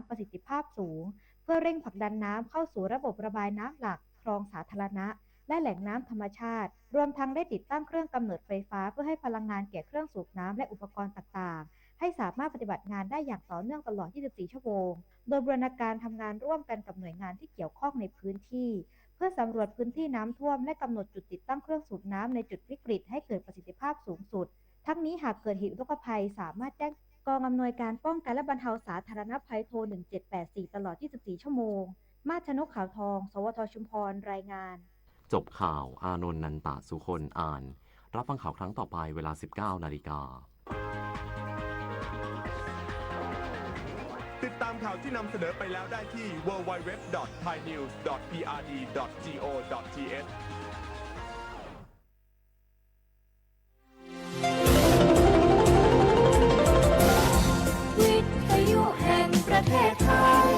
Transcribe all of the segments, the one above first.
ประสิทธิภาพสูง เพื่อเร่งผลักดันน้ำเข้าสู่ระบบระบายน้ำหลัก คลองสาธารณะ และแหล่งน้ำธรรมชาติ รวมทั้งได้ติดตั้งเครื่องกำเนิดไฟฟ้าเพื่อให้พลังงานแก่เครื่องสูบน้ำและอุปกรณ์ต่างๆ ให้สามารถปฏิบัติงานได้อย่างต่อเนื่องตลอด ยี่สิบสี่ ชั่วโมง โดยบูรณาการทำงานร่วมกันกับหน่วยงานที่เกี่ยวข้องในพื้นที่ เพื่อสำรวจพื้นที่น้ำท่วมและกำหนดจุดติดตั้งเครื่องสูบน้ำในจุดวิกฤตให้เกิดประสิทธิภาพสูงสุด ทั้งนี้หากเกิดเหตุอุทกภัยสามารถแจ้งกองอำนวยการป้องกันและบรรเทาสาธารณภัยโทร หนึ่งเจ็ดแปดสี่ ตลอด ยี่สิบสี่ ชั่วโมง มาชนกขาวทอง สวท ชุมพร รายงาน จบข่าว อานนท์ นันตะสุคน อ่าน รับฟังข่าวครั้งต่อไปเวลา สิบเก้า นาฬิกา ติดตามข่าวที่นำเสนอไปแล้วได้ที่ ดับเบิลยู ดับเบิลยู ดับเบิลยู ดอท ไทยนิวส์ ดอท พีอาร์ดี ดอท จี โอ ดอท ที เอช วิทยุแห่งประเทศไทย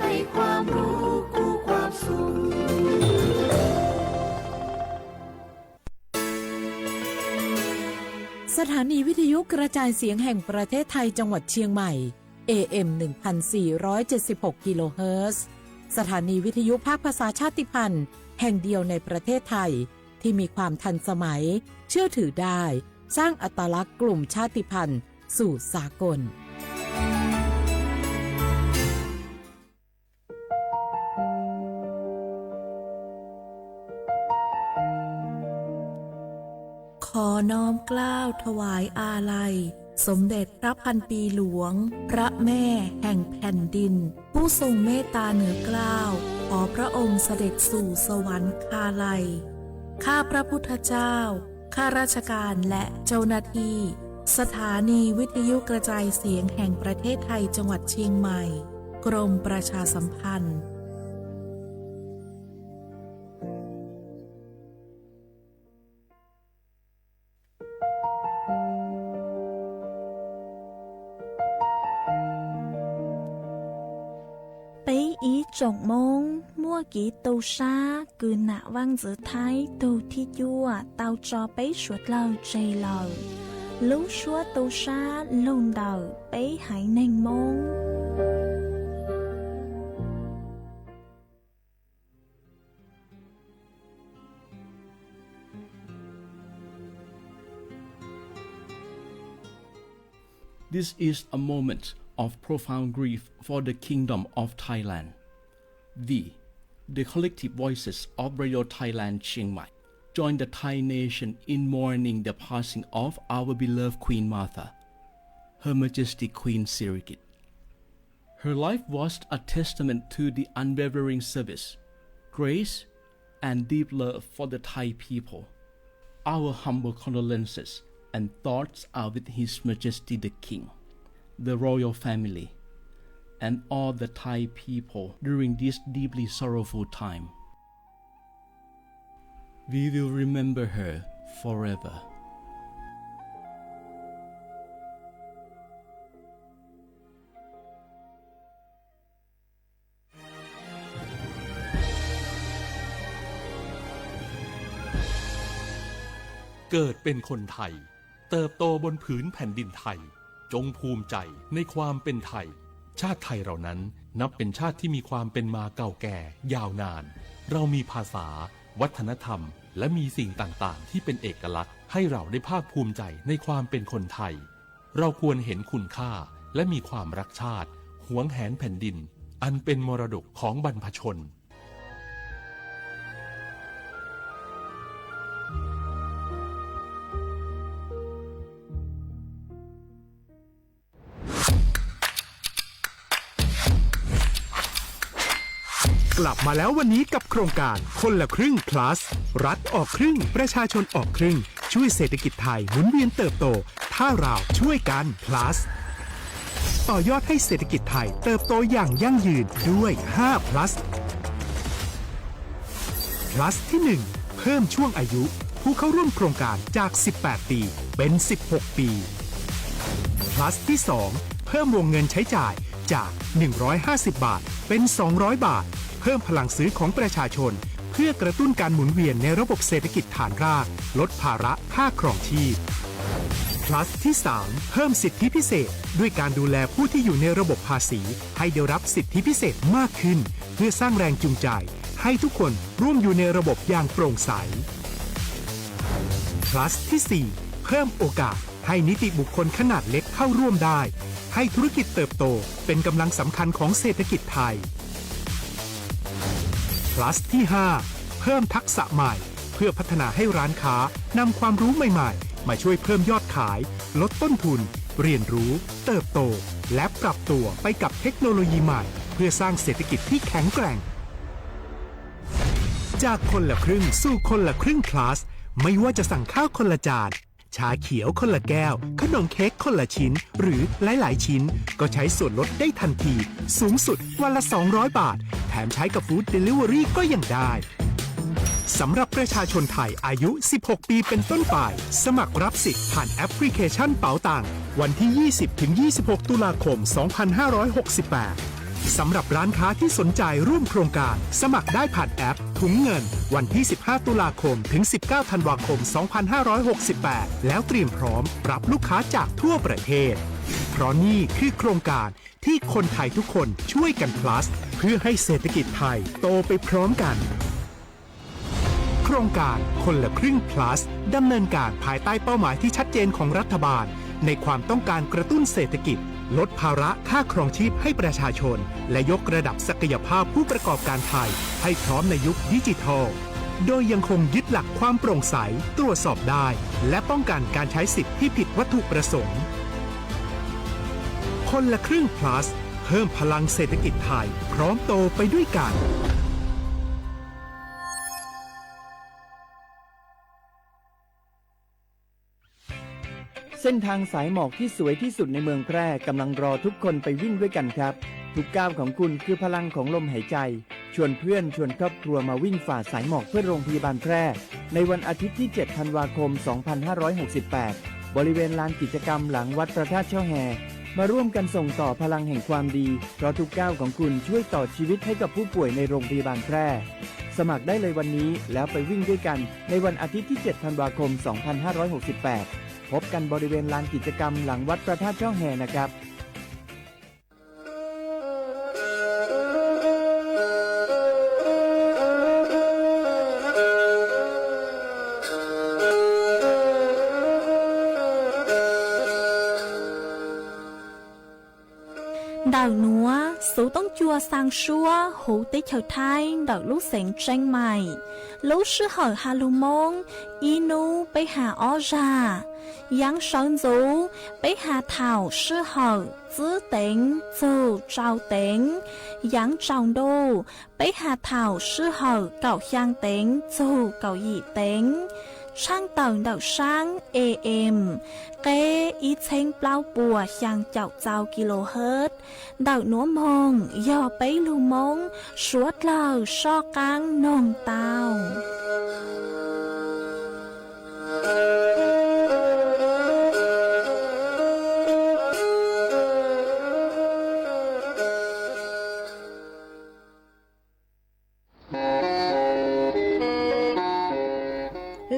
ให้ความรู้คู่ความสุข สถานีวิทยุกระจายเสียงแห่งประเทศไทยจังหวัดเชียงใหม่ เอ เอ็ม หนึ่งพันสี่ร้อยเจ็ดสิบหก กิโลเฮิรตซ์ สถานีวิทยุภาคภาษาชาติพันธุ์แห่งเดียวในประเทศไทย ที่มีความทันสมัย เชื่อถือได้ สร้างอัตลักษณ์กลุ่มชาติพันธุ์สู่สากล ขอน้อมเกล้าถวายอาลัย สมเด็จพระพันปีหลวง พระแม่แห่งแผ่นดิน ผู้ทรงเมตตาเหนือเกล้า ขอพระองค์เสด็จสู่สวรรคาลัย ข้าพระพุทธเจ้า ข้าราชการและเจ้าหน้าที่ สถานีวิทยุกระจายเสียงแห่งประเทศไทยจังหวัดเชียงใหม่ กรมประชาสัมพันธ์ Peb ib tsoom Hmoob muaj kev tu sab kws nam vaj ntxwv Thaib tug thib cuaj tau tso peb suav dlawg tseg lawm. Lub suab tu sab lug ntawm peb haiv neeg Hmoob. This is a moment of profound grief for the Kingdom of Thailand. We, the collective voices of Radio Thailand Chiang Mai, join the Thai nation in mourning the passing of our beloved Queen Mother, Her Majesty Queen Sirikit. Her life was a testament to the unwavering service, grace, and deep love for the Thai people. Our humble condolences and thoughts are with His Majesty the King, the royal family, and all the Thai people during this deeply sorrowful time. We will remember her forever. เกิดเป็นคนไทย เติบโตบนผืนแผ่นดินไทย จงภูมิใจในความเป็นไทย ชาติไทยเรานั้นนับเป็นชาติที่มีความเป็นมาเก่าแก่ยาวนาน เรามีภาษา วัฒนธรรม และมีสิ่งต่างๆ ที่เป็นเอกลักษณ์ ให้เราได้ภาคภูมิใจในความเป็นคนไทย เราควรเห็นคุณค่า และมีความรักชาติ หวงแหนแผ่นดิน อันเป็นมรดกของบรรพชน กลับมาแล้ววันนี้กับโครงการคนละครึ่ง plus รัฐออกครึ่ง ประชาชนออกครึ่ง ช่วยเศรษฐกิจไทยหมุนเวียนเติบโต ถ้าเราช่วยกัน plus ต่อยอดให้เศรษฐกิจไทยเติบโตอย่างยั่งยืนด้วย ห้า plus plus ที่ หนึ่ง เพิ่มช่วงอายุผู้เข้าร่วมโครงการจาก สิบแปด ปี เป็น สิบหก ปี plus ที่ สอง เพิ่มวงเงินใช้จ่ายจาก หนึ่งร้อยห้าสิบ บาท เป็น สองร้อย บาท เพิ่มพลังซื้อของประชาชน เพื่อกระตุ้นการหมุนเวียนในระบบเศรษฐกิจฐานราก ลดภาระค่าครองชีพ Plus ที่สาม เพิ่มสิทธิพิเศษด้วยการดูแลผู้ที่อยู่ในระบบภาษีให้ได้รับสิทธิพิเศษมากขึ้น เพื่อสร้างแรงจูงใจให้ทุกคนร่วมอยู่ในระบบอย่างโปร่งใส Plus ที่สี่ เพิ่มโอกาสให้นิติบุคคลขนาดเล็กเข้าร่วมได้ ให้ธุรกิจเติบโตเป็นกำลังสำคัญของเศรษฐกิจไทย Plus ที่ห้า เพิ่มทักษะใหม่ เพื่อพัฒนาให้ร้านค้านำความรู้ใหม่ๆ มาช่วยเพิ่มยอดขาย ลดต้นทุน เรียนรู้ เติบโต และปรับตัวไปกับเทคโนโลยีใหม่ เพื่อสร้างเศรษฐกิจที่แข็งแกร่ง จากคนละครึ่งสู่คนละครึ่ง Plus ไม่ว่าจะสั่งข้าวคนละจาน ชาเขียวคนละแก้ว ขนมเค้กคนละชิ้น หรือหลายๆชิ้น ก็ใช้ส่วนลดได้ทันที สูงสุดวันละ สองร้อยบาท แถมใช้กับ Food Delivery ก็ยังได้ สำหรับประชาชนไทยอายุ สิบหกปีเป็นต้นไป สมัครรับสิทธิ์ผ่านแอปพลิเคชันเป๋าตังวันที่ ยี่สิบถึงยี่สิบหก ตุลาคม สองพันห้าร้อยหกสิบแปด สำหรับร้านค้าที่สนใจร่วมโครงการ สมัครได้ผ่านแอปถุงเงิน วันที่ สิบห้า ตุลาคม ถึง สิบเก้า ธันวาคม สองพันห้าร้อยหกสิบแปด แล้วเตรียมพร้อมรับลูกค้าจากทั่วประเทศ เพราะนี่คือโครงการที่คนไทยทุกคนช่วยกัน plus เพื่อให้เศรษฐกิจไทยโตไปพร้อมกัน โครงการคนละครึ่ง plus ดำเนินการภายใต้เป้าหมายที่ชัดเจนของรัฐบาล ในความต้องการกระตุ้นเศรษฐกิจ ลดภาระค่าครองชีพให้ประชาชน และยกระดับศักยภาพผู้ประกอบการไทยให้พร้อมในยุคดิจิทัล โดยยังคงยึดหลักความโปร่งใส ตรวจสอบได้ และป้องกันการใช้สิทธิ์ที่ผิดวัตถุประสงค์ คนละครึ่ง plus เพิ่มพลังเศรษฐกิจไทย พร้อมโตไปด้วยกัน เส้นทางสายหมอกที่สวยที่สุดในเมืองแพร่กำลังรอทุกคนไปวิ่งด้วยกันครับ ทุกก้าวของคุณคือพลังของลมหายใจ ชวนเพื่อนชวนครอบครัวมาวิ่งฝ่าสายหมอกเพื่อโรงพยาบาลแพร่ ในวันอาทิตย์ที่ เจ็ด ธันวาคม สองพันห้าร้อยหกสิบแปด บริเวณลานกิจกรรมหลังวัดพระธาตุช่อแฮ มาร่วมกันส่งต่อพลังแห่งความดี เพราะทุกก้าวของคุณช่วยต่อชีวิตให้กับผู้ป่วยในโรงพยาบาลแพร่ สมัครได้เลยวันนี้แล้วไปวิ่งด้วยกัน ในวันอาทิตย์ที่ เจ็ด ธันวาคม สองพันห้าร้อยหกสิบแปด พบกันบริเวณลานกิจกรรมหลังวัดพระธาตุช่อแฮนะครับ Ntawm nuav, xuv toob cua xaa suab huv teb chaws Thaib ntawm lub xeev Tseeb Maim. Lub sij hawm has lug Moob, ib nub peb has ob zag. Yaav sawv ntxuv, peb has thaum sij hawm tsib teev txug rau teev. Yaav tsaus ntuj, peb has thaum sij hawm kaum xyaa teev txug kaum yim teev. Tshaaj tawm ntawm saab A M, qeb ib txheeb plaub puas xyaa caum txau kilohertz. Ntawm nuav moog yog peb lug Moob suav dlawg soj qaab noog tau.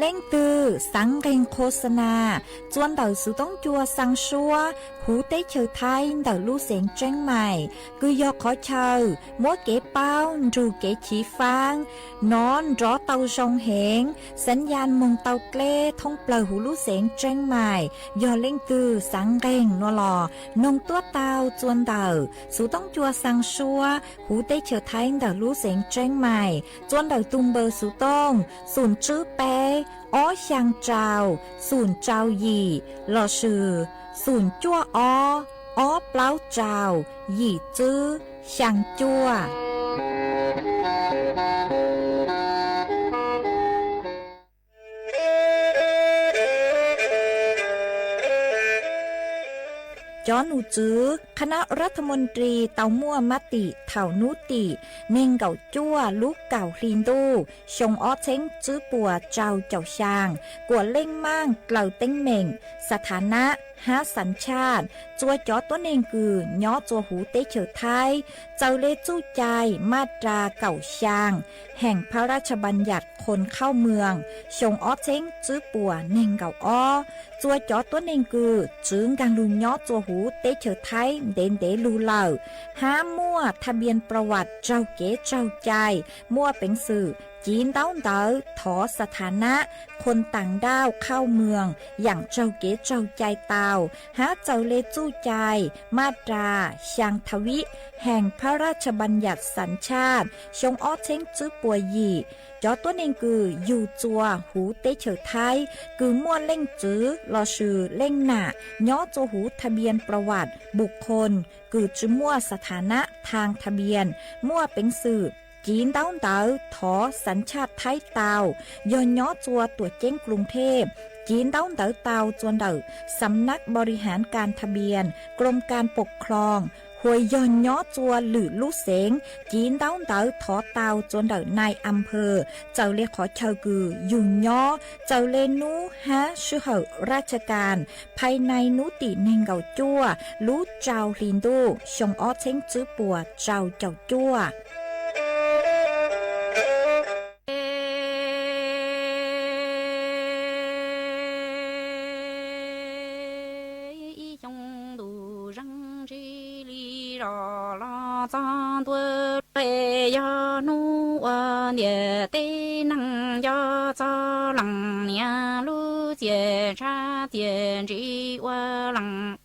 Leej twg xaav nqeeg qhua xa nas txua ntawm xuv toob cua xaa suab huv teb chaws Thaib ntawm lub xeev Tseeb Maim, kws yog qhov chaw muab kev paub nrug kev chiv faab, nov nrov tau zoo heev, xaav yaj moog tau dleb thoob plawg huv lub xeev Tseeb Maim, yog leej twg xaav nqeeg nuav los noog tuab tau txua ntawm xuv toob cua xaa suab huv teb chaws Thaib ntawm lub xeev Tseeb Maim, txua ntawm tug npawb xuv tooj xoom tswb peb ob xyaa rau xoom rau yim lossis xoom cuaj ob ob plaub rau yim tswb xyaa cuaj. Cov num tswv คณะรัฐมนตรี tau muaj mab tim thaum nub tim neeg nkaum cuaj lub kaum hli ntuj xyoo ob txheeb tswb puas rau caum xyaa kuas leej maaj dlaws teeb meem สถานะ hab xas tshaj, txua cov tuab neeg kws nyob txua huv teb chaws Thaib, txawm le txuj cai maj ras kaum xyaa heem phab rab tshaj npaas yam qhoos khauj moos xyoo ob txheeb tswb puas neeg nkaum ob. Txua cov tuab neeg kws tsi nkaag lug nyob txua huv teb chaws Thaib ntev ntev lug lawm, hab muaj thaj npias pras vam tsaug kev tsaug cai, muaj peev xwm civ ntaub ntawv thov xas tha nab qhuas taam ndauj khauj moos yaam tsaug kev tsaug cai tau, hab txawm le txuj cai maj ras xyaa tha vib heem phab rab tshaj npaas yam xas tshaj xyoo ob txheeb tswb puas yim. Cov tuab neeg kws yug txua huv teb chaws Thaib kws muaj leej txwv lossis leej nam nyob txua huv thaj npias pras vam npus qhoos kws tsi muaj xas tha nab thaj thaj npias, muaj peev xwm civ ntaub ntawv thov xas tshaj Thaib tau, yog nyob txua tuam ceeb Kloos Thej, civ ntaub ntawv tau txua ntawm Xam nab Npau Ri Haav Kas Thaj Npias, Kloos Kas Pom Khloos, hos yog nyob txua lwm lub xeev, civ ntaub ntawv thov tau txua ntawm nai a phawg. Txawm le qhov chaw kws yug nyob, txawm le nub hab sij hawm rab tshaj kas, phaj nai nub tim neeg nkaum cuaj lub rau hli ntuj xyoo ob txheeb tswb puas rau caum cuaj. Ib xyoo ntuj zeeg ntsis li zos los txog ntua, yog hnub ua ntiam teb neeg nco txog lees niam lub txiaj ntsha txiaj ntsim ua lees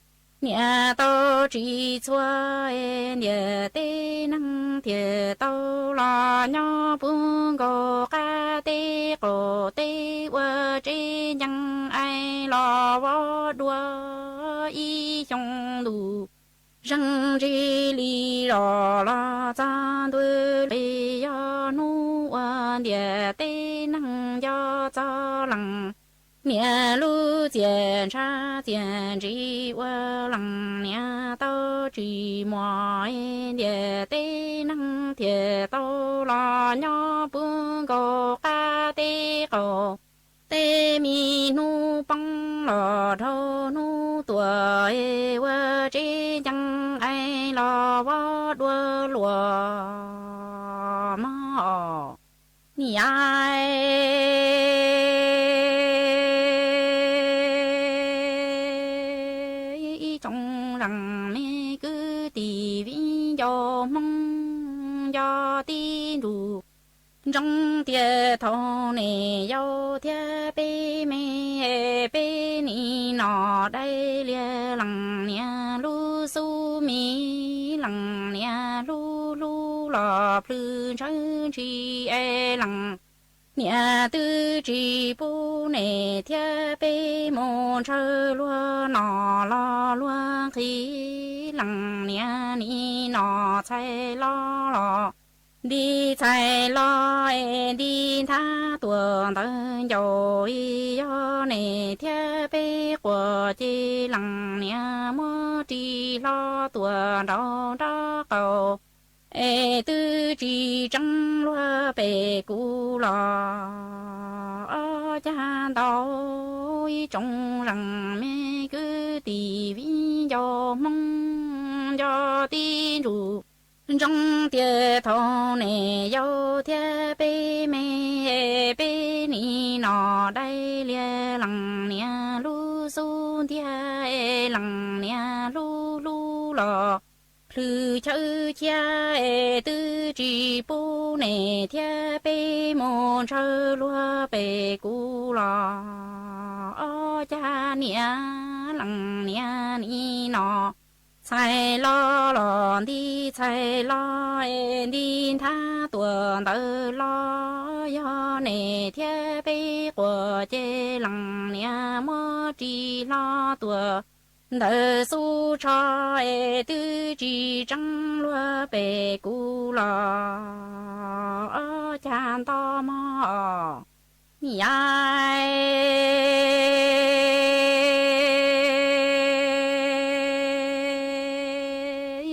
niam tau tsis txhua. Ntiam teb neeg thiaj tau los nyob puag nkaus qab teb qaum teb ua tsev ncees aim los vov dua. Ib xyoo ntuj zeeg ntsis li zos los txog ntua, yog hnub ua ntiam teb neeg nco txog lees niam lub txiaj ntsha txiaj ntsim ua lees niam tau tsis muaj. Ntiam teb neeg thiaj tau los nyob puag nkaus qab teb qaum teb, me hnub poob los dhau hnub tuaj, ua tsev ncees aim los vov dua luaj mog. Niam, ib tsoom leej me kwv tij viv ncaus Hmoob nco tib ntsuj, ntsoov tias thaum nej yau thiab peb me, peb nim no dai lias lees niam lub xub mis, lees niam hlub hlub los plhws ntsawv ntshis es lees niam twb tsis pub nej thiab peb mus ntshaw luag noj los luag nqhis. Lees niam nim no txhais hlo los nti txhais hlo es nti nthab tuaj ntawv ncauj, yog nej thiab peb quas ces lees niam muab ris hlo tuaj nraum nraub qaum es twb tsis tseeb luag pem kuv los. Ob cag ntau, ib tsoom leej me kwv tij viv ncaus Hmoob nco tib ntsuj, ntsoov tias thaum nej yau thiab peb me, peb nim no dai lias lees niam lub xub ntiag, lees niam hlub hlub los plhws chaw chiab es twb tsis pub nej thiab peb mus ntshaw luag pem kuv los. Ob cag niam, lees niam nim no txhais hlo los nti txhais hlo es nti nthab tuaj ntawv los, yog nej thiab peb quas ces lees niam muab ris hlo tuaj ntawv xub tsho es twb tsis tseeb luag pem kuv los. Ob cag nto mog. Niam,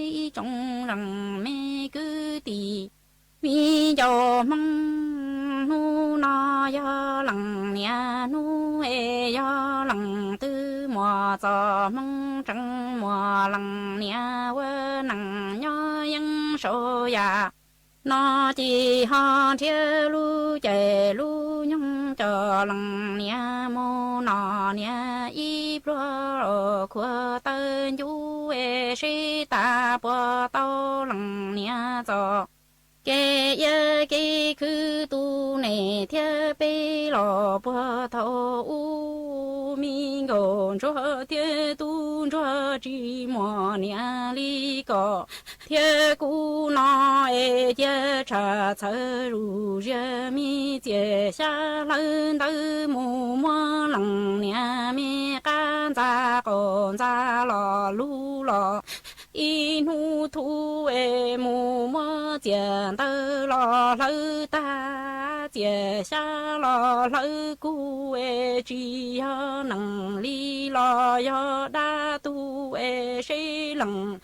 ib tsoom leej me kwv tij viv ncaus Hmoob, hnub no yog lees niam hnub es yog lees twg muaj txom hmoov tseev muas lees niam ua neej nyob yeej saum yam no ces ho nrhiav lub caij lub nyoog coj lees niam mus noj niam ib pluag khuav tawv ncuv es seb tas puas tau lees niam txoj kev iab kev khwv tu nej thiab peb los puag thaum ub. Me nkauj ntsuag thiab tub ntsuag tsis muaj niam li koj thiab kuv no es cia tshaj txhawv zuj zus me txiaj xyab hlawv ntawv mus muab lees niam me qab ntxa qaum ntxa los lug los ib hnub thub es mus muab txiaj ntawv los hlawv tag, txiaj xyab los hlawv kub es tsis yog neeg li los yog dab tuag es seb lees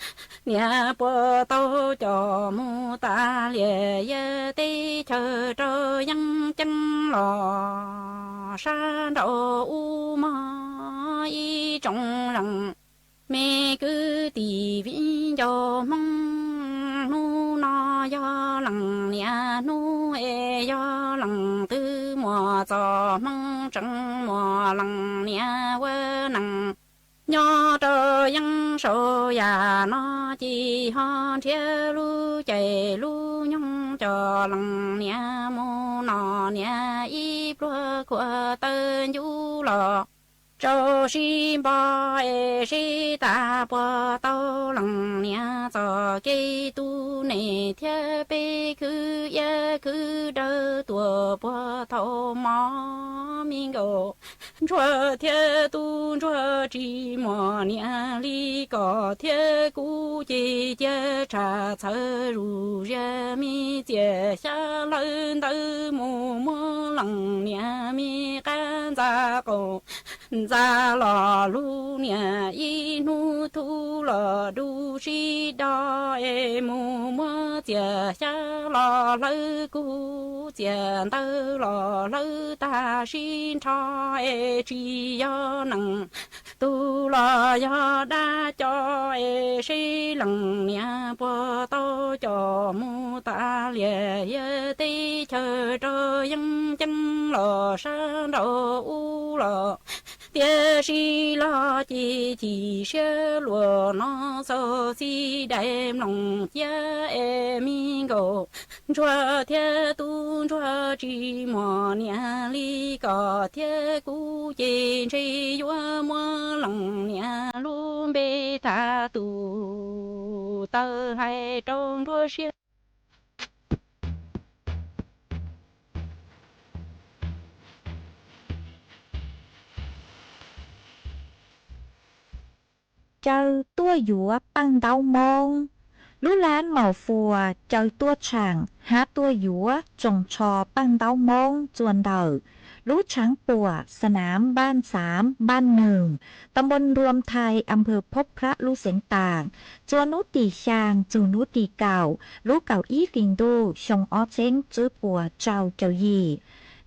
niam puas tau coj mus tas liaj yawg teb chaws rau yeeb ceeb los sab nraud ub mog ib tsoom leej me kwv tij viv ncaus Hmoob. Hnub no yog lees niam hnub es yog leej twg muaj txoj hmoov tseev muaj lees niam ua neej nyob rau yeeb saum yam no ces ho nrhiav lub caij lub nyoog coj lees niam mus noj niam ib pluag khuav tawv ncuv los rau sib npog es seb tas puas tau lees niam txoj kev tu nej thiab peb khwv iab khwv dawb tuaj puag thaum mov. Me nkauj ntsuag thiab tub ntsuag tsis muaj niam li koj thiab kuv ces cia tshaj txhawv zuj zus me txiaj xyab hlawv ntawv mus muab lees niam me qab ntxa qaum ntxa los lug niam ib hnub thub los du sib do es mus muab txiaj xyab los hlawv kub txiaj ntawv los hlawv tag sib nrho es tsis yog neeg tug los yog dab coj es seb lees niam puas tau coj mus tas liaj yawg teb chaws rau yeeb ceeb los sab nraud ub los tiam sis los ces chim siab luaj no txaus txij dai mloog thiab es me nkauj ntsuag thiab tub ntsuag tsis muaj niam li koj thiab kuv ces ntshe yuav muab lees niam lub npe thav tus taw hais rau nruab siab. Caw tuaj yuav paj ntaub moob. Lub lab Maum Fuas caw tuaj tshaam hab tuaj yuav tsoos tsho paj ntaub moob txua ntawm lub tshaav puam Sanaam Npaaj Xaav, Npaaj Nwm, Tam Npuj Nruam Thais, Am Phwv Phob Phrab lub xeev Taam, txua nub tim xyaa txug nub tim kaum lub kaum ib hlis ntuj xyoo ob txheeb tswb puas rau caum yim.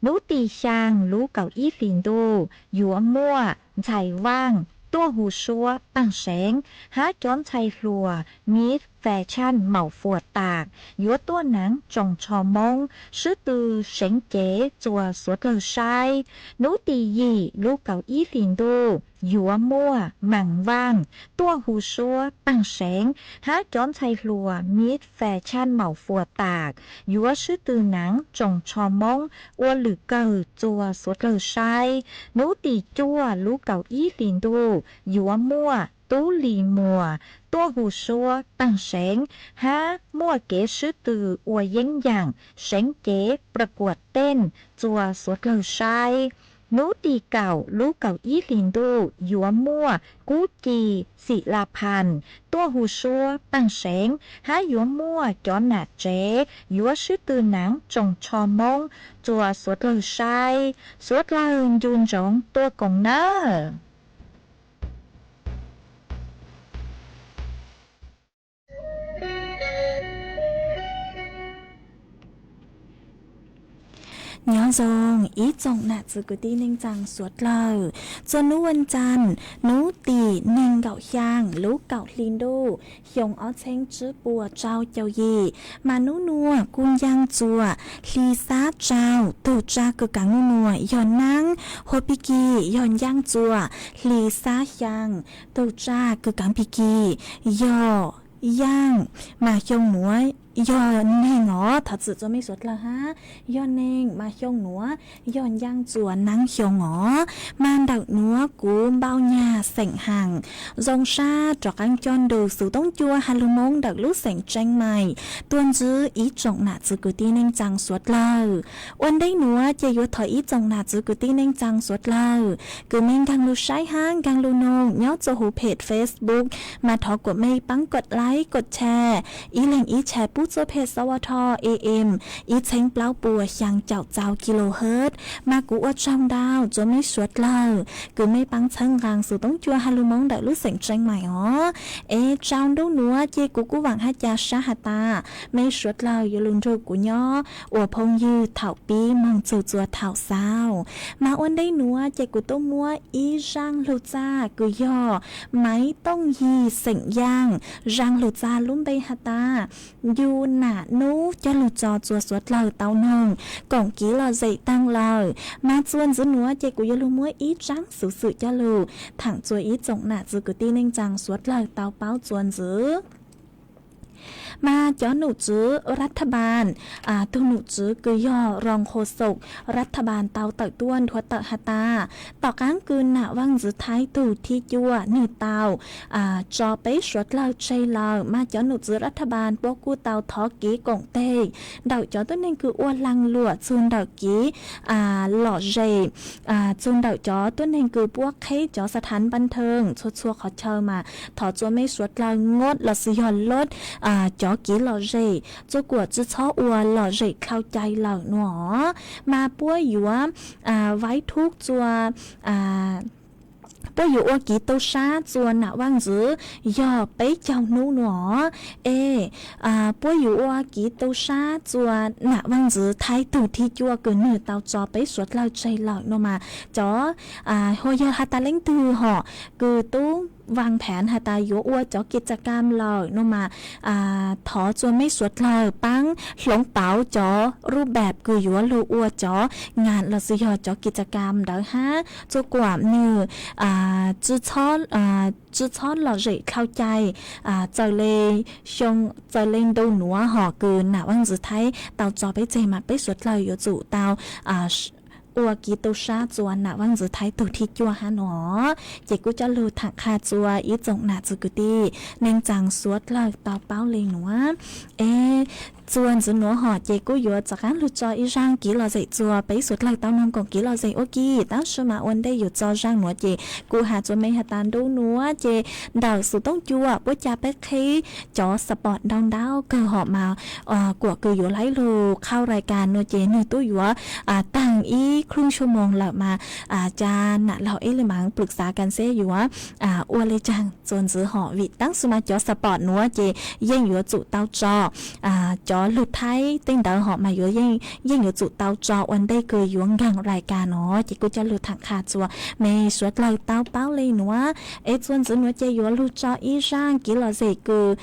Nub tim xyaa lub kaum ib hlis ntuj yuav muaj ntxhais vaaj tuaj hu suab taag seev hab cov ntxhais hluas Miss Fashion Maum Fuas taam yuav tuaj naav tsoos tsho moob swb tw seev cev txua suav dlawg saib. Nub tim yim lub kaum ib hlis ntuj yuav muaj maam vaaj tuaj hu suab taag seev hab cov ntxhais hluas Miss Fashion Maum Fuas taam yuav swb tw naav tsoos tsho moob ua lwm kawg txua suav dlawg saib. Nub tim cuaj lub kaum ib hlis ntuj yuav muaj Tub Lis Muas tuaj hu suab taag seev hab muaj kev swb tw ua yeeb yaam seev cev pra kuam teej txua suav dlawg saib. Nub tim kaum lub kaum ib hlis ntuj yuav muaj Kub Ci Xim La Phas tuaj hu suab taag seev hab yuav muaj cov nam tsev yuav swb tw naav tsoos tsho moob txua suav dlawg saib. Suav dlawg ncu ntsoov tuaj koom nawb. Nyob zoo ib tsoom nam txiv kwv tij neej tsaa suav dlawg, txuas nub vas cas, nub tim neeg nkaum xyaa lub kaum hli ntuj xyoo ob txheeb tsib puas rau caum yim, mas nub nuav kuj ncaaj txuas hli xab rau, tug tsa kws kaav nub nuav yog naab, hua pig kig yog ncaaj txuas hli xab xyaa, tug tsa kws kaav pig kig yog yaaj, mas xyoo nuav yog neeg os, thov txim txuas mej suav dlawg hab, yog neeg mas xyoo nuav yog ncaaj txuas naab xyoo os. Mas ntawm nuav kuv npau nyag xeem Haas, zoo sab rov qaab coj nrug xuv toob cua ha lug Moob ntawm lub xeem Tseeb Mais tuaj ntsib ib tsoom nam txiv kwv tij neej tsaa suav dlawg. Ua ntej nuav ces yuav thov ib tsoom nam txiv kwv tij neej tsaa suav dlawg kws mej nkaag lug saib hab nkaag lug noog nyob txuas huv peg Facebook, mas thov kuas mej paab kov like kov share, ib leeg ib share pub txuas peg sawv tho am ib txheeb plaub puas xyaa caum txaus kilohertz, mas kuv ua tsaug ntau txuas mej suav dlawg kws mej paab txhawb nqaa xuv toob cua ha lug Moob ntawm lub xeem Tseeb Mais os. Es tsau nruab nuav ces kuv kuj vaam hab ca sab has tas mej suav dlawg yuav lug nrug kuv nyob ua phooj ywg thaum pib moog txug txuas thaum xaus. Mas ua ntej nuav ces kuv tuaj muab ib zaaj lug txaj kws yog Maiv Tooj Yig xeem Yaaj, zaaj lug txaj lub npe has tas Yus Nam Nub coj lug tso txuas suav dlawg tau noog koom kev lom zem taag lawm. Mas txuas ntxiv nuav ces kuv yuav lug muab ib zaaj xuv xwm coj lug thaam txuas ib tsoom nam txiv kwv tij neej tsaa suav dlawg tau paub txuas ntxiv. Mas cov nom tswv รัฐบาล, tug nom tswv kws yog รองโฆษกรัฐบาล tau tawm tuaj nthuav tawm has tas, tom qaab kws Nam Vaj Ntxwv Thaib tug thib cuaj nwg tau tso peb suav dlawg tseg lawm, mas cov nom tswv รัฐบาล puab kuj tau thov kev koom teg ntawm cov tuab neeg kws ua laag luam txug ntawm kev lom zem, txug ntawm cov tuab neeg kws puab qheb cov สถานบันเทิง txhua txhua qhov chaw mas thov txuas mej suav dlawg งด lossis yog ลด cov kev lom zem, txuas kuas tsi txhob ua lom zem dlhau cai lawm nua. Mas puab yuav ไว้ทุกข์ txuas puab yuav ua kev tu sab txuas Nam Vaj Ntxwv yog peb caug nub nua. Es puab yuav ua kev tu sab txuas Nam Vaj Ntxwv Thaib tug thib cuaj kws nwg tau tso peb suav dlawg tseg lawm nua mas cov, hos yog has tas leej twg hom kws tub วางแผน has tas yuav ua cov กิจกรรม lawm nua mas thov txuas mej suav dlawg paab hloov pauv cov รูปแบบ kws yuav lug ua cov งาน lossis yog cov กิจกรรม ntawd hab txuas kuas nwg tsi txhob lom zem dlhau cai, txawm le xyoo, txawm le ntu nuav hom kws Nam Vaj Ntxwv Thaib tau tso peb tseg mas peb suav dlawg yuav tsum tau ua kev tu sab txuas Nam Vaj Ntxwv Thaib tug thib cuaj hab nua. Ces kuj coj lug thaam qha txuas ib tsoom nam txiv kwv tij neej tsaa suav dlawg tau paub le nuav. Es txuas ntxiv nuav hom ces kuj yuav rov qaab lug tso ib zaaj kev lom zem txuas peb suav dlawg tau noog koom kev lom zem ua ke, tab sis mas ua ntej yuav tso zaaj nuav ces kuj has txuas mej has tas nruab nuav ces ntawm xuv toob cua puab ca peb qheb cov สปอต ntau ntau kawg hom mas kuas kws yuav laib lug qhau รายการ nua ces nwg tub yuav taag ib ครึ่งชั่วโมง lawm mas ca nam laug eb le maam ปรึกษากัน seb yuav ua le caag txuas ntxiv hom vim tab sis mas cov สปอต nuav ces yeej yuav tsum tau tso, cov lug Thaib tej ntawd hom mas yuav yeej yuav tsum tau tso ua ntej kws yuav nkaag รายการ nua ces kuj coj lug thaam qha txuas mej suav dlawg tau paub le nuav. Es txuas ntxiv nuav ces yuav lug tso ib zaaj kev lom zem kws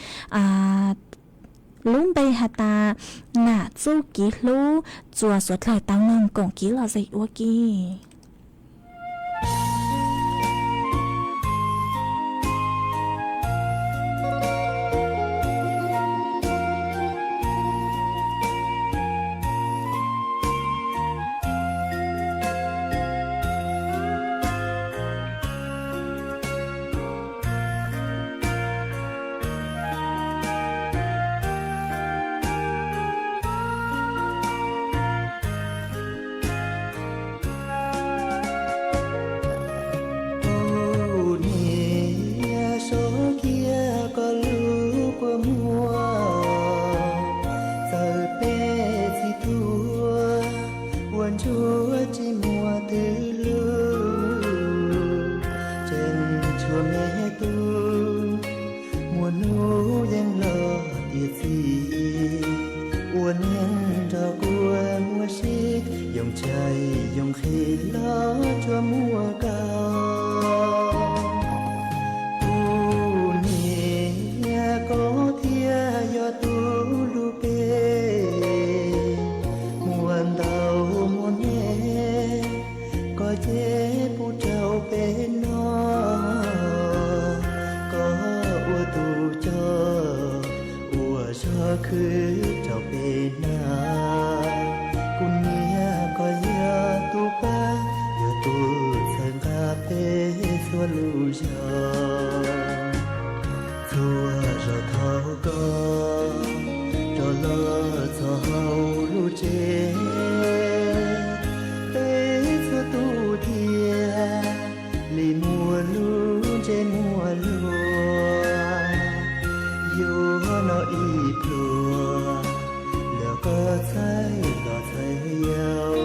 lub npe has tas Nam Txuj Kev Hlub txuas suav dlawg tau noog koom kev lom zem ua ke. Kuv niam, so kiag koj lub kua muag, txawm peb txhij tuag, ua ntsuag tsis muaj twg lug, tseem tshuav me tub, muaj hnub yeej los tiav txim, ua niag nrog kua muag sib. Yoo ntshaij yoo nqhis los tsuas muaj koj, kuv niam koj thiaj yog tus hlub peb. Muaj ntaub muaj me koj ces pub rau peb noj, koj ua tus coj ua zog khwv rau peb hnav. Kuv niam koj yog tus pab, yog tus txhawb nqa peb txhua lub zog. Txhua zaus thov koj rov los txog hauv lub tsev, peb txhua tus thiaj li muaj lub ntsej muag luag. Yuav noj ib pluag los koj txhawj los txhawj yau,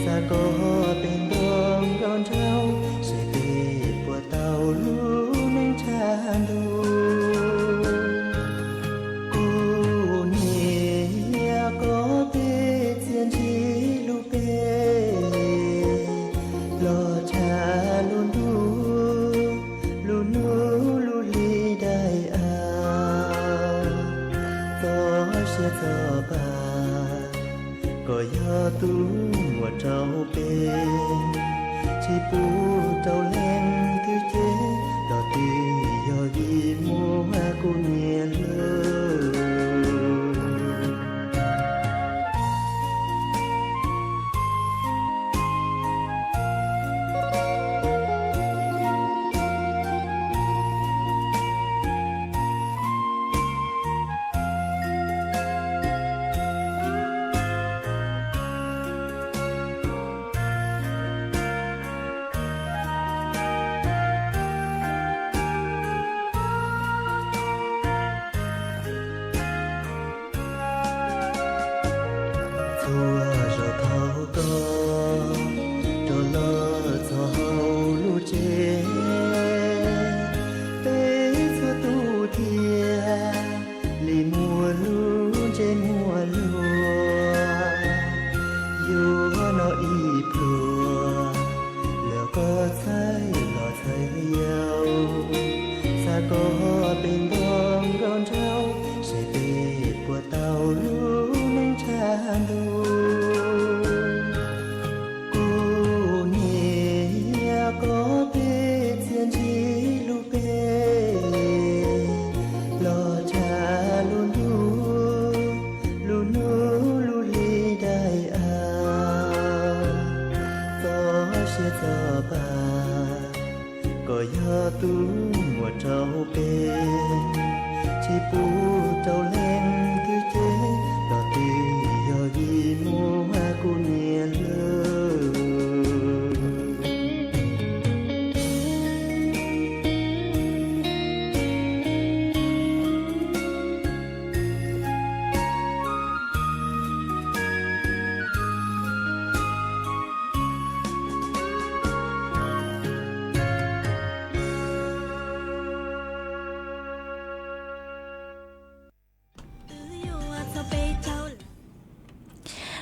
xa koj pem nrog nkauj nraug, seb peb puas tau lub neej tshav ntuj. Kuv niam koj peb txiaj ntsig hlub peb, los tshav lub ntuj lub hnub lub hli daim av. Txoj sia txoj pa, koj yog tus muab rau peb, tsis pub rau leej twg cev, los twb yog vim muaj kuv niam hlub. Txhua zaus thov koj rov los txog hauv lub tsev, peb txhua tus thiaj li muaj lub ntsej muag luag. Yuav noj ib pluag los koj txhawj los txhawj yau, xa koj pem nrog nkauj nraug, seb peb puas tau lub neej tshav ntuj. Kuv niam koj peb txiaj ntsig hlub peb, los tshav lub ntuj lub hnub lub hli daim av. Txoj sia txoj pa, koj yog tus muab rau peb, tsis pub rau leej twg cev, los twb yog vim muaj kuv niam hlub.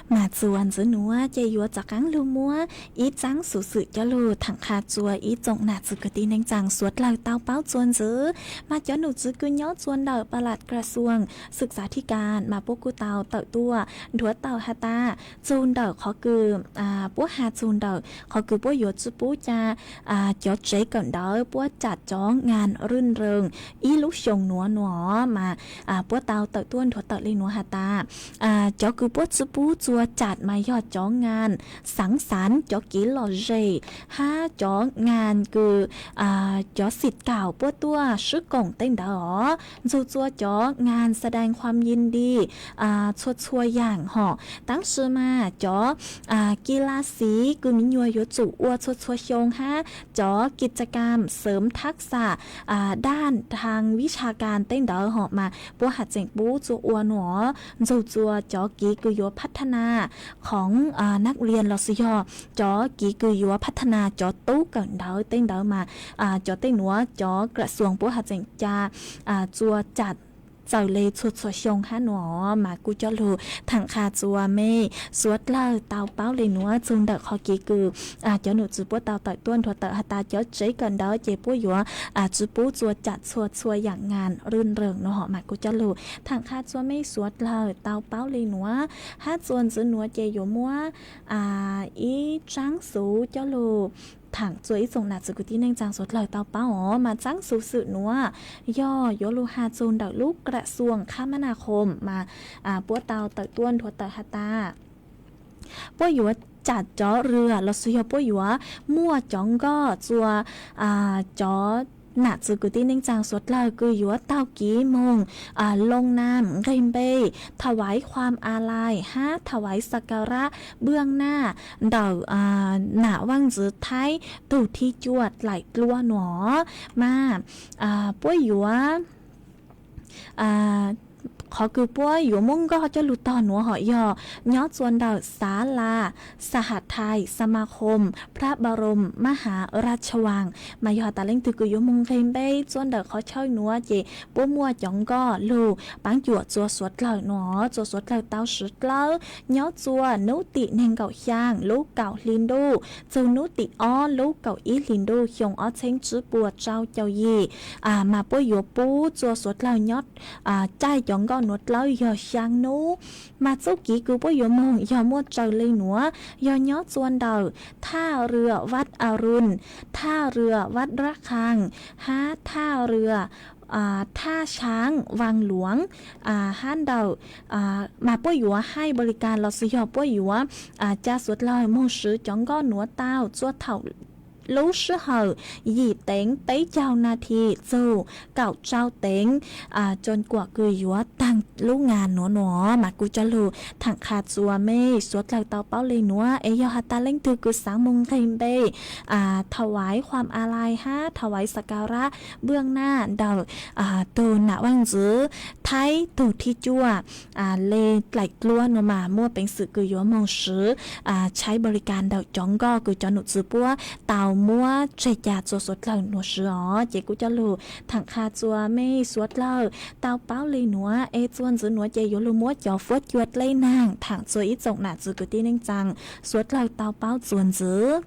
Mas txuas ntxiv nuav ces yuav rov qaab lug muab ib txaab xuv xwm coj lug thaam qha rua ib tsoom nam txiv kwv tij neej tsaa suav dlawg tau paub txuas ntxiv. Mas cov nom tswv kws nyob rua ntawm ปลัดกระทรวงศึกษาธิการ mas puab kuj tau tawm tuaj nthuav tawm has tas txug ntawm qhov kws puab has txug ntawm qhov kws puab yuav tsi pub ca cov tsev kawm ntawv puab cam cov งานรื่นเริง ib lub xyoo nuav nuav mas puab tau tawm tuaj nthuav tawm le nuav has tas cov kws puab tsi pub txuas cam mas yog cov งานสังสรรค์ cov kev lom zem hab cov งาน kws cov xim kaum puab tuaj swb koom tej ntawd os, ntxug txua cov งานแสดงความยินดี txhua txhua yaam hom. Tab sis mas cov กีฬาสี kws miv nyuas yuav tsum ua txhua txhua xyoo hab cov กิจกรรมเสริมทักษะด้านทางวิชาการ tej ntawd hom mas puab has tseem pub txuas ua nuav, ntxug txua cov kev kws yuav พัฒนาของนักเรียน lossis yog cov kev kws yuav พัฒนา cov tub kawm ntawv tej ntawd mas cov tej nuav cov กระทรวง puab has tseem ca txuas cam txawm li txhua txhua xyoo hab nuav mas kuj coj lug tham qha txuas mej suav dlawg tau paub li nuav txug ntawm qhov kev kws cov num txwv puab tau tawm tuaj nrhuav tawm has tas cov tsev kawm ntawv ces puab yuav tsi pub txuas cam txhua txhua yaam ngas rwj nreeg nuav hov mas kuj coj lug tham qha txuas mej suav dlawg tau paub li nuav. Hab txuas ntxiv nuav ces yuav muab ib tsaab xuv coj lug tham txuas ib tsoom nam txwv kwv tij neej tsaa suav dlawg tau paub os. Mas tsaab xuv xwm nuav yog yuav lug has txug ntawm lub kram xuam khab mab nas khoom mas puab tau tawm tuaj nrhuav tawm has tas puab yuav cam cov rua lossis yog puab yuav muaj cov nkoj txuas cov nam txwv kwv tij neej tsaa suav dlawg kws yuav taug kev moog loo nam nqeg npe, thawaiv khuam alais hab thawaiv sakarab npwj naj ntawm nam vaaj ntxwv Thaib tug thib cuaj dlaim dluab nuav mas puab yuav qhov kws puab yuav muab nkoj coj lug tog nuav hom yog nyob txuas ntawm xav las xas has thais xas mas khoom phrab npa rom mab has raj tsha vaas mas yog has tas leej twg kws yuav moog nqeg npe txuas ntawm qhov chaw nuav ces puab muaj cov nkoj lug paab cuam txuas suav dlawg nuav txuas suav dlawg tau swv dlawb nyob txuas nub tim neeg nkaum xyaa lub kaum hli ntuj txug nub tim ob lub kaum ib hli ntuj xyoo ob txheeb tsib puas tsau caum yim mas puab yuav pub txuas suav dlawg nyob caij cov nkoj nuav dlawb yog xyaa nub. Mas txuj kev kws puab yuav moog yog muaj raws li nuav yog nyob txuas ntawm thaj rua vaj arun, thaj rua vaj raj khaas hab thaj rua thaj xaav vaas luav hab ntawm mas puab yuav haij npa li kas lossis yog puab yuav ca suav dlawg moog swv cov nkoj nuav tau txuas thaum lub sij hawm yim teev peb caug nas this txug kaum rau teev cov kuam kws yuav taag lub ngas nuav nuav mas kuj coj lug tham qha txuas mej suav dlawg tau paub li nuav es yog has tas leej twg kws xaav moog nqeg npe thawaiv khuam alais hab thawaiv sakarab npwj naj ntawm tug nam vaaj ntxwv Thaib tug thib cuaj le dlaim dluab nuav mas muaj peev xwm kws yuav moog swv tshaib npa li kas ntawm cov nkoj kws cov num txwv puab tau muab tseg ca txuas suav dlawg nuav swv os. Ces kuj coj lug tham qha txuas mej suav dlawg tau paub li nuav es txuas ntxiv nuav ces yuav lug muab cov fuab cua dleb naag tham txuas ib tsoom nam txwv kwv tij neej tsaa suav dlawg tau paub txuas ntxiv.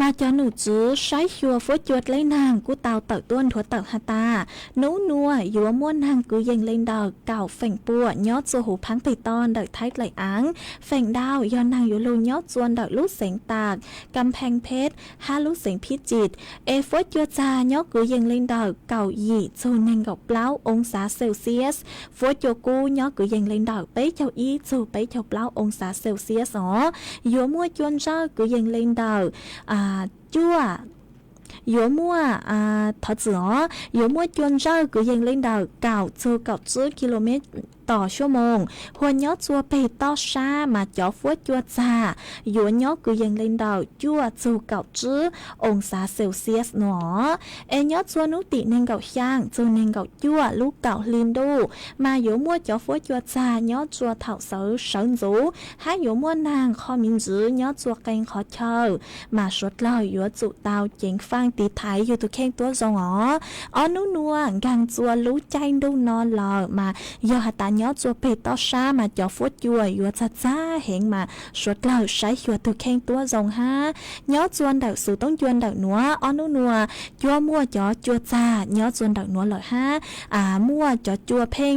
Mas cov num txwv saib xyuas fuab cua dleb naag kuj tau tawm tuaj nrhuav tawm has tas nub nuav yuav muaj naag kwv yees le ntawm kaum feem pua nyob txuas huv phaab peg toj ntawm Thaib dlaim aav. Feem ntau yog naag yuav lug nyob txuas ntawm lub xeev Tas, Kam Pheej Phej hab lub xeev Phij Tsim. Es fuab cua txag nyob kwv yees le ntawm kaum yim txug neeg nkaum plaub oo xav Celsius. Fuab cua kub nyob kwv yees le ntawm peb caug ib txug peb caug plaub oo xav Celsius os. Yuav muaj cua ntsawj kwv yees le ntawm cuaj yuav muaj, thov txim os, yuav muaj cua ntsawj kwv yees le ntawm kaum txug kaum tsib kilomev tos suab moos. Hua nyob txuas peg toj sab mas cov fuab cua txag yuav nyob kwv yees le ntawm cuaj txug kaum tsib oo xav Celsius nuav. Es nyob txuas nub tim neeg nkaum xyaa txug neeg nkaum cuaj lub kaum hli ntuj mas yuav muaj cov fuab cua txag nyob txuas thaum sawv sawv ntxuv hab yuav muaj naag qho miv ntxwv nyob txuas qee qhov chaw mas suav dlawg yuav tsum tau ceev faaj tiv thaiv yug tug kheej tuab zoo os. Ob nub nuav nkaag txuas lub caij ntuj no lawm mas yog has tas nyob txuas peg toj sab mas cov fuab cua yuav txag txag heev mas suav dlawg saib xyuas tug kheej tuab zoo hab. Nyob txuas ntawm xuv toob cua ntawm nuav ob nub nuav cua muaj cov cua txag nyob txuas ntawm nuav lawm hab muaj cov cua pheej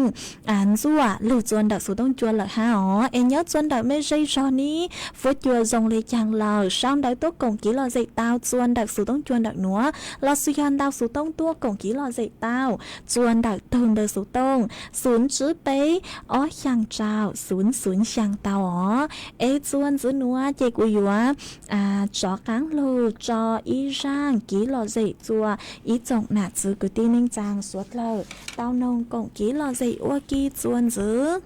ntxuaj lug txuas ntawm xuv toob cua lawm hab os. Es nyob txuas ntawm mej zej zog nib fuab cua zoo le caag lawm sau ntawv tuab koom kev lom zem tau txuas ntawm xuv toob cua ntawm nuav lossis yog ntau xuv toob tuab koom kev lom zem tau txuas ntawm tug ntawv xuv tooj xuv tsib peb ob xyaa rau xuv xuv xyaa tau os. Es txuas ntxiv nuav ces kuv yuav rov qaab lug tso ib zaaj kev lom zem txuas ib tsoom nam txwv kwv tij neej tsaa suav dlawg tau noog koom kev lom zem ua ke txuas ntxiv.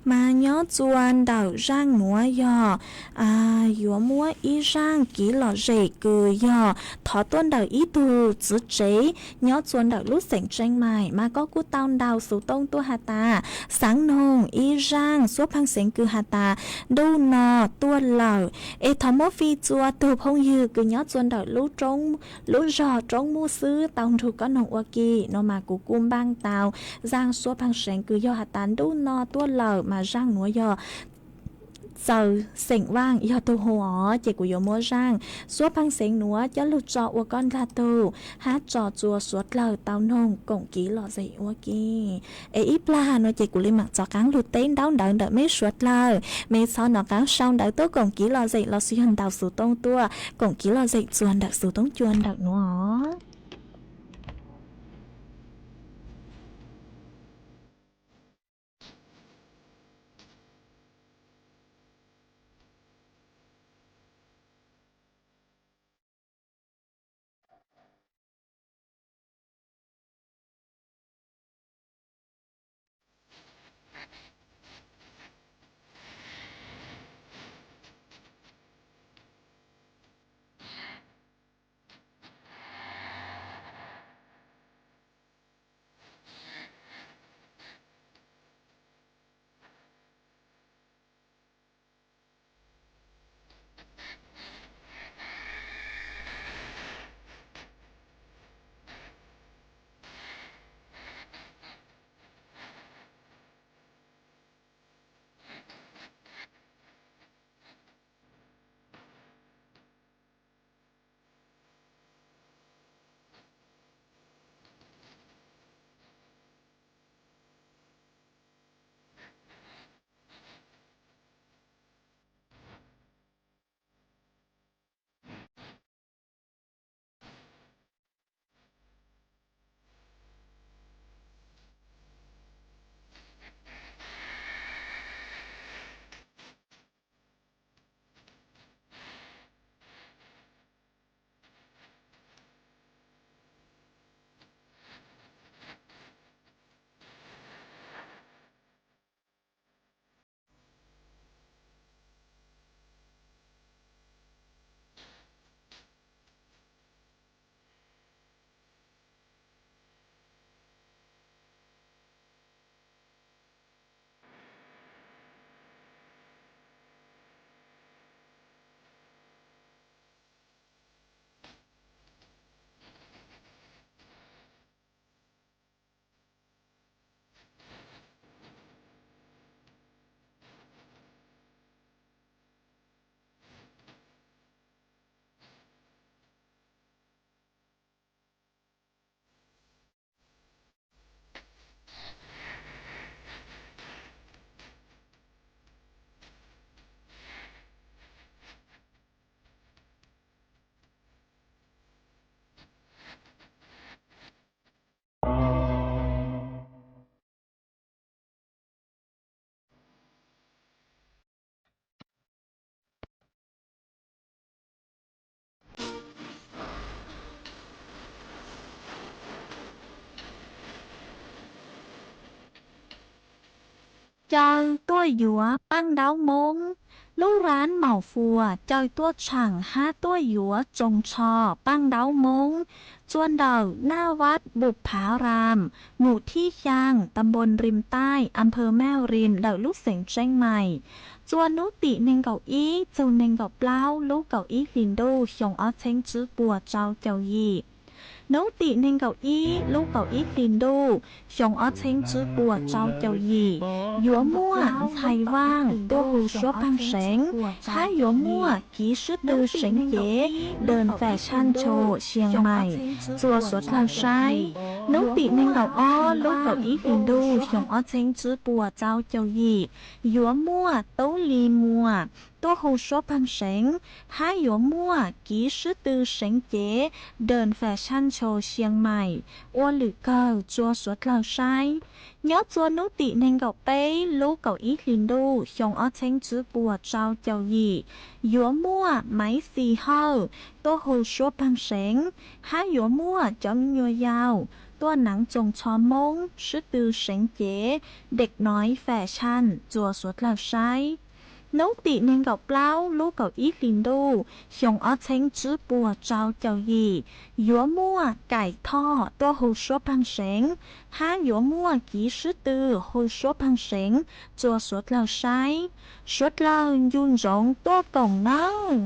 Mas nyob txua ntawm zaaj nuav yog yuav muab ib zaaj kiv lom zem kws yog thov tuaj ntawm ib tug txiv tsev nyob txua ntawm lub xeem Tseeb Mais, mas koj kuj tau ntaus xuv tooj tuaj has tas xaav noog ib zaaj xuab pheej xeev kws has tas ntuj no tuaj lawm, es thov muab fij txua tug phooj ywg kws nyob txua ntawm lub zog roob muj xwb tau nrug koj noog ua ke no mas kuv kuj npaaj tau zaaj xuab pheej xeev kws yog has tas ntuj no tuaj lawm mas zaaj nuav yog txawm xeem Vaaj yog tug hu os, ces kuv yuav muab zaaj xuab pheej xeev nuav coj lug tso ua koj nkaag tug hab tso txua suav dlawg tau noog koom kiv lom zem ua ke. Es ib plag no ces kuv le maam txav qaab lug teb ntaub ntawv ntawm meb suav dlawg, mej txhob nov qaab sau ntawv tuaj koom kiv lom zem lossis yog ntaus xuv tooj tuaj koom kiv lom zem txua ntawm xuv tooj cua ntawm nuav. Caw tuaj yuav paj ntaub Moob, lub rab maum fuas caw tuaj tshaam hab tuaj yuav tsoos tsho paj ntaub Moob, txua ntawm Naj Vaj Npum Phav Ram, Mum Thib Xyaa, Tas Npoo Rim Taij, As Phawv Maj Rim, ntawm lub xeev Tseeb Mais, txua nub tim neeg nkaum ib txug neeg nkaum plaub lub kaum ib hlis ntuj xyoo ob txheeb tsib puas rau caum yim. Nub tim neeg nkaum ib lub kaum ib hlis ntuj xyoo ob txheeb tsib puas rau caum yim, yuav muaj ntxhais vaaj tuaj hu suab pheej seev, hab yuav muaj kiv sib tw seev cev Dee Fas Saj Tshoo Sias Mais txua suav dlawg saib. Nub tim neeg nkaum ob lub kaum ib hlis ntuj xyoo ob txheeb tsib puas rau caum yim, yuav muaj Tub Lis Muas tuaj hu suab pheej seev, hab yuav muaj kiv sib tw seev cev Dee Fas Saj Tshoo Sias Mais ua lwm kawg txua suav dlawg saib. Nyob txua nub tim neeg nkaum peb lub kaum ib hlis ntuj xyoo ob txheeb tsib puas rau caum yim, yuav muaj Maiv Xis Hawj tuaj hu suab pheej seev, hab yuav muaj cov me nyuam yaus tuaj neev txoos txho Hmoob, swb tw seev cev, dej noi fas tshaj txua suav dlawg saib. Hnub tim nees nkaum plaub lub kaum ib hlis ntuj xyoo ob txheeb tsib puas rau caum yim, yuav muaj kaim thoj tuaj hu suab pheej seev, hab yuav muaj kiv swb tw hu suab pheej seev txua suav dlawg saib. Suav dlawg ncu ntsoov tuaj koom nawb.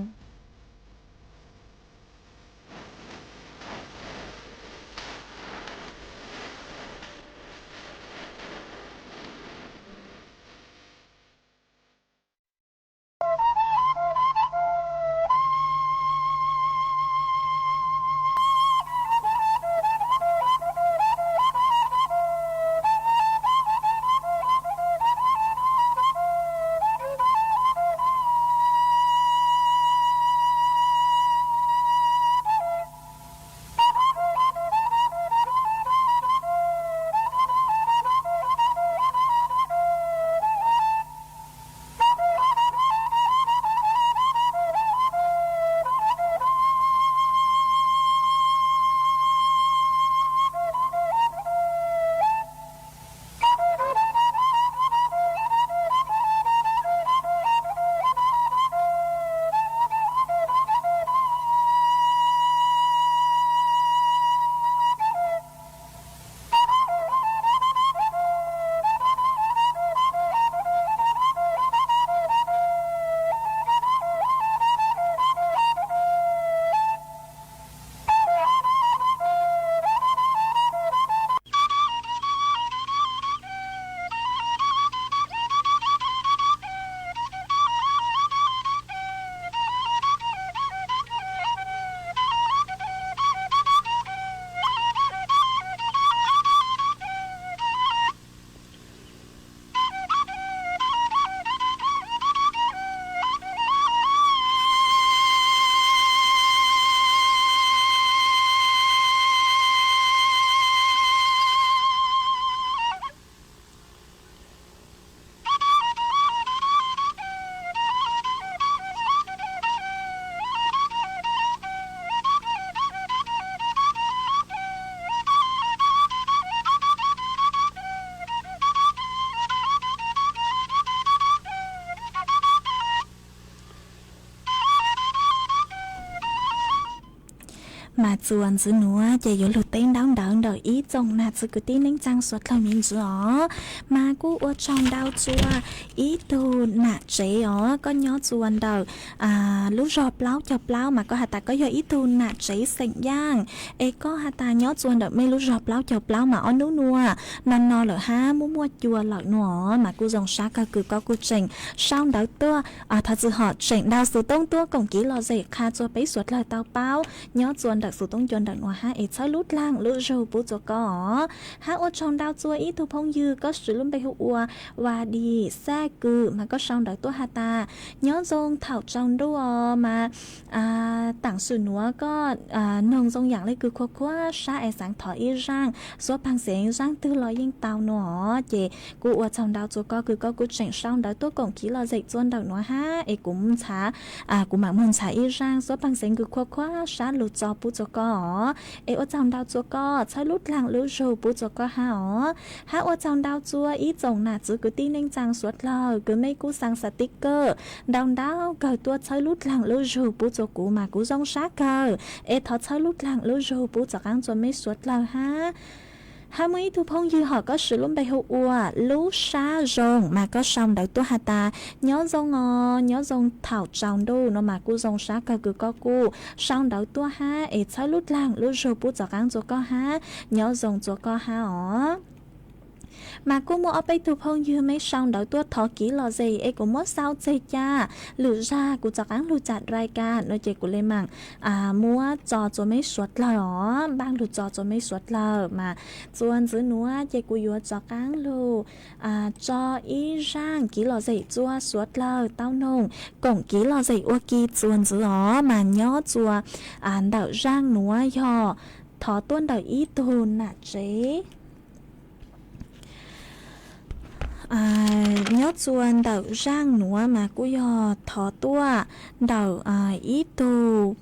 Mas txuas ntxiv nuav ces yuav lug teb ntaub ntawv ntawm ib tsoom nam txiv kwv tij neej tsaa suav dlawg me ntsis os. Mas kuj ua tsaug ntau txuas ib tug nam tsev os, koj nyob txuas ntawm lub zog plaub caug plaub mas koj has tas koj yog ib tug nam tsev xeem Yaaj, es koj has tas nyob txuas ntawm mej lub zog plaub caug plaub mas ob nub nuav no no lawm hab muaj muaj cua lawm nuav os. Mas kuj zoo sab kawg kws koj kuj tseem sau ntawv tuaj, thov txim hom, tseem nrau xov tooj tuaj koom kev lom zem qha txuas peb suav dlawg tau paub nyob txuas ntawm xov tooj cua ntawm nuav hab es txhawb lub dlaag lub zug pub txuas koj os. Hab ua tsaug ntau txuas ib tug phooj ywg koj siv lub npe hu ua Vaj Dim Xaj Kws mas koj sau ntawv tuaj has tas nyob zoo thaum tsaus ntuj os mas taam sim nuav koj noog zoo yaam le kws khuv khuav sab es xaav thov ib zaaj xuab pheej xeev, zaaj twg los yeej tau nuav os. Ces kuj ua tsaug ntau txuas koj kws koj kuj tseem sau ntawv tuaj koom kev lom zem txuas ntawm nuav hab es kuv, kuv maam moog ntxhais ib zaaj xuab pheej xeev kws khuv khuav sab lug txo pub txuas koj os. Es ua tsaug ntau txuas koj, txhawb lub dlaag lub zug pub txuas koj hab os. Hab ua tsaug ntau txuas ib tsoom nam txiv kwv tij neej tsaa suav dlawg kws mej kuj xaa xav tib kawm ntau ntau kawg tuaj txhawb lub dlaag lub zug pub txuas kuv mas kuv zoo sab kawg. Es thov txhawb lub dlaag lub zug pub txuas qaab txuas mej suav dlawg hab. Hab muaj ib tug phooj ywg hom koj siv lub npe hu ua Lub Sab Zoo mas koj sau ntawv tuaj has tas nyob zoo os, nyob zoo thaum tsaus ntuj no mas kuj zoo sab kawg kws koj kuj sau ntawv tuaj hab es txhawb lub dlaag lub zug pub txuas qaab txuas koj hab, nyob zoo txuas koj hab os. Mas kuj muaj ob peb tug phooj ywg mej sau ntawv tuaj thov kev lom zem es kuv muab xau tseg ca, lwm zag kuv txuas qaab lug tsaam rai ka no ces kuv le maam muab tso txuas mej suav dlawg os, npaaj lug tso txuas mej suav dlawg mas txuas ntxiv nuav ces kuv yuav txuas qaab lug tso ib zaaj kev lom zem txuas suav dlawg tau noog koom kev lom zem ua ke txuas ntxiv os. Mas nyob txuas ntawm zaaj nuav yog thov tuaj ntawm ib tug nam tsev. Nyob txuas ntawm zaaj nuav mas kuj yog thov tuaj ntawm ib tug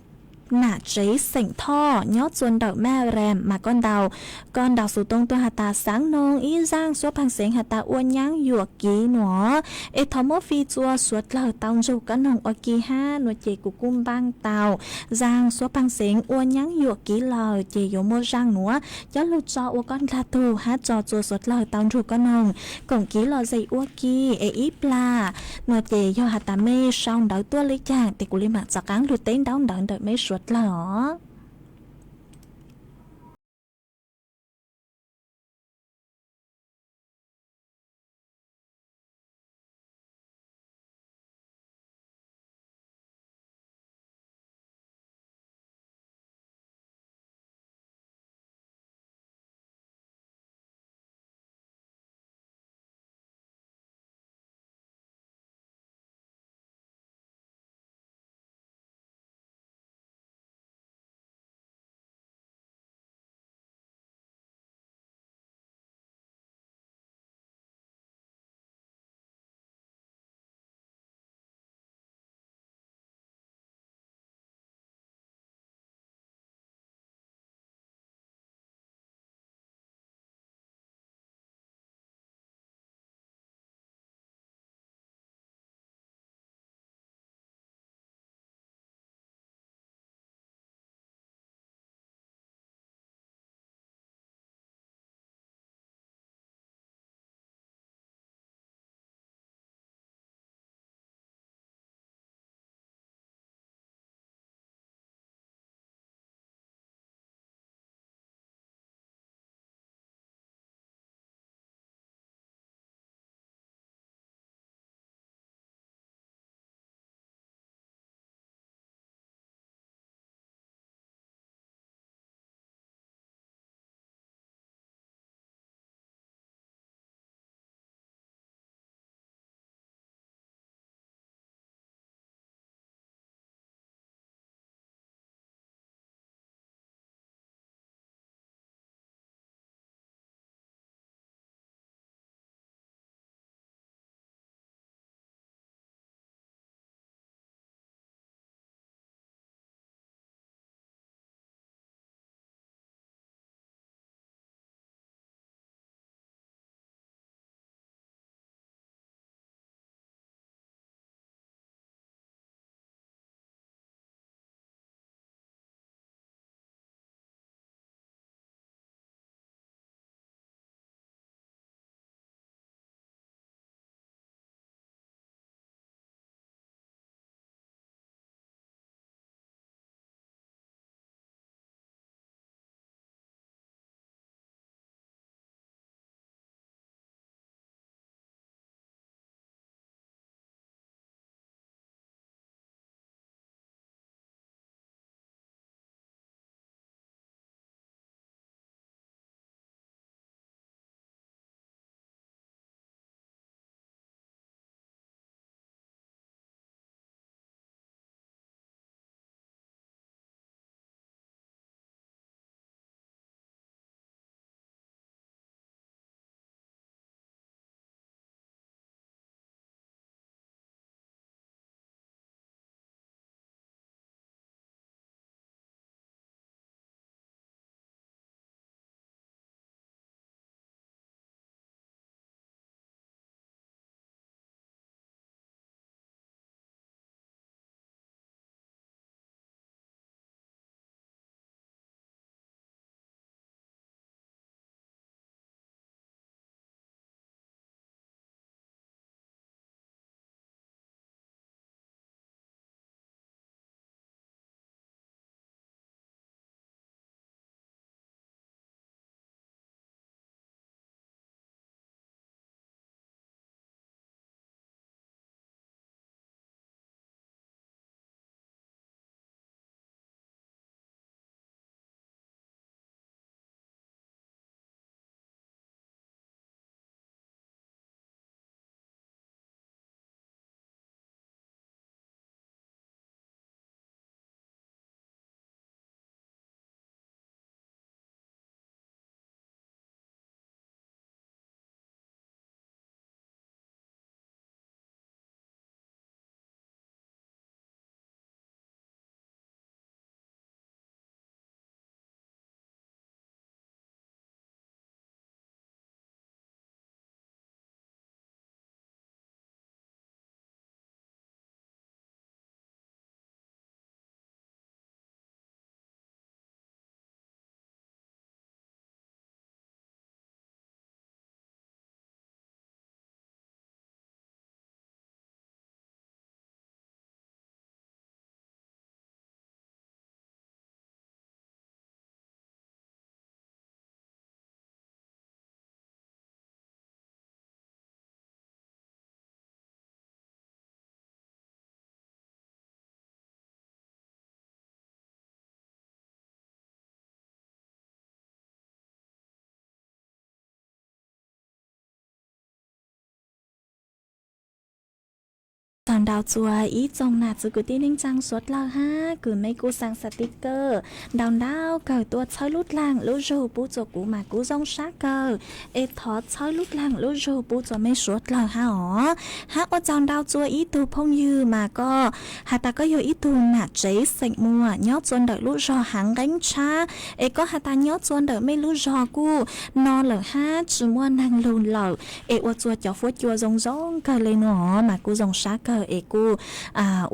Nam tsev xeem Thoj nyob txua ntawm Mab Ram mas koj ntaus, koj ntaus xov tooj tuaj has tas xaav noog ib zaaj suab phaaj xeev has tas ua nyaab yuam kiv nuav, es thov muab fij txua suav dlawg tau nrug koj noog ua ke hab nua ces kuv kuj npaaj tau zaaj suab phaaj xeev ua nyaab yuam kiv lawm ces yuav muaj zaaj nuav coj lug tso ua koj dlaag tug hab tso txua suav dlawg tau nrug koj noog koom kiv los zes ua ke es ib plag nua ces yog has tas mej sau ntawv tuaj le caag tes kuv le maam rov qaab lug teb ntaub ntawv ntawm meb suav dlawg os. Ntau txuas ib tsoom nam txiv kwv tij neej tsaa suav dlawg hab kws mej kuj xaa xas tiv kawg ntau ntau kawg tuaj txhawb lub dlaag lub zug pub txuas kuv mas kuv zoo sab kawg, es thov txhawb lub dlaag lub zug pub txuas mej suav dlawg hab os. Hab ua tsaug ntau txuas ib tug phooj ywg mas koj has tas koj yog ib tug nam tsev xeem Muas nyob txuas ntawm lub zog Haav Nqeeb Tshab, es koj has tas nyob txuas ntawm mej lub zog kuj no lawm hab tsi muaj neeg lug lawm, es ua txuas cov fuab cua zoo zoo kawg le nuav mas kuj zoo sab kawg es kuj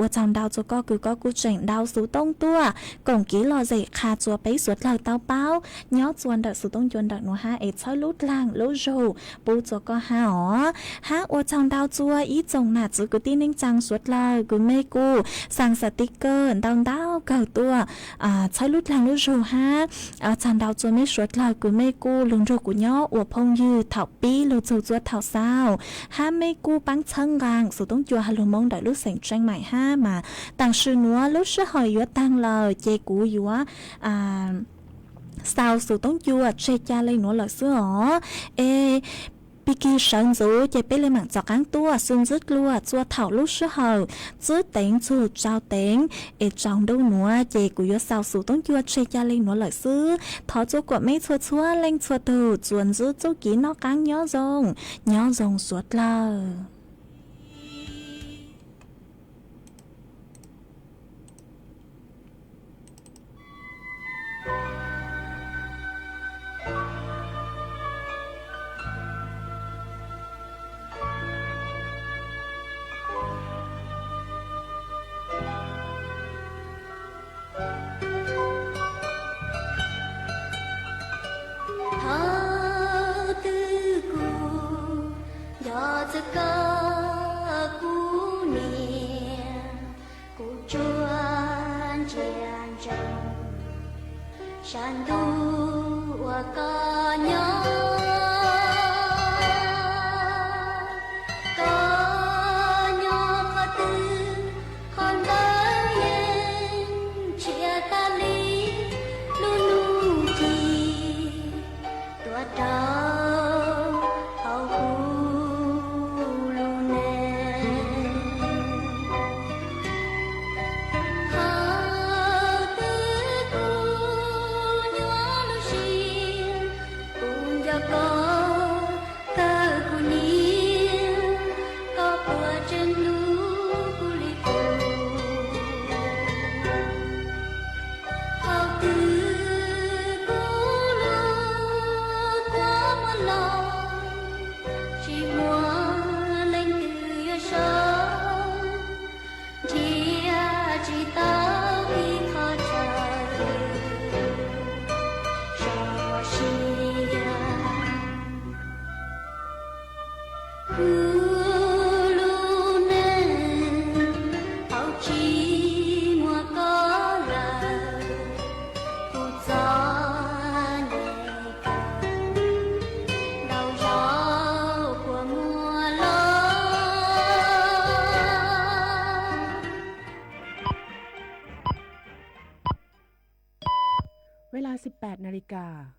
ua tsaug ntau txuas koj kws koj kuj tseem ntaus xuv tooj tuaj koom kiv lom zem qha txuas peb suav dlawg tau paub nyob txuas ntawm xuv tooj cua ntawm nuav hab es txhawb lub dlaag lub zug pub txuas koj hab os. Hab ua tsaug ntau txuas ib tsoom nam txiv kwv tij neej tsaa suav dlawg kws mej kuj xaa xas tiv kawg ntau ntau kawg tuaj txhawb lub dlaag lub zug hab ua tsaug ntau txuas mej suav dlawg kws mej kuj lug nrug kuv nyob ua phooj ywg thaum pib lug txug txuas thaum xaus, hab mej kuj paab txhawb nqaa xuv tooj cua has lug Moob ntawm lub xeem Tseej Maim hab mas taam sim nuav lub sij hawm yuav taag lawm ces kuv yuav xaus xuv tooj cua tseg ca le nuav lawm xwb os. Es pig kig sawv ntxuv ces peb le maam txaus qaab tuaj xwb ntxwb dlua txuas thaum lub sij hawm txwb teev txug tsau teev es tsaus ntuj nuav ces kuv yuav xaus xuv tooj cua tseg ca le nuav lawm xwb. Thov txuas kuam mej txhua txhua leej txhua tug txuas ntxwb txuj kev noj qaab nyob zoo, nyob zoo suav dlawg. Thaum twg kuv nco txog koj kuv niam, kuv tsuas ntsia ntsoov sab ntuj uas koj nyob. Koj nyob qhov twg, qhov ntawd yeej ntsiag tag li lub ntuj ci tuaj rau hauv kuv lub neej. Qhov twg kuv nyuaj lub siab, kuv nco koj kawg kuv niam, koj puas tseem hlub kuv li kuv. Thaum twg kuv lub kua muag los, tsis muaj leej twg yuav sau, nrhiav tsis tau ib qho chaw so siab. Kuv lub neej tau tsis muaj koj lawm, kuv txom nyem kawg, ntau zaus kua muag los. Ves las siv peb nas li kas.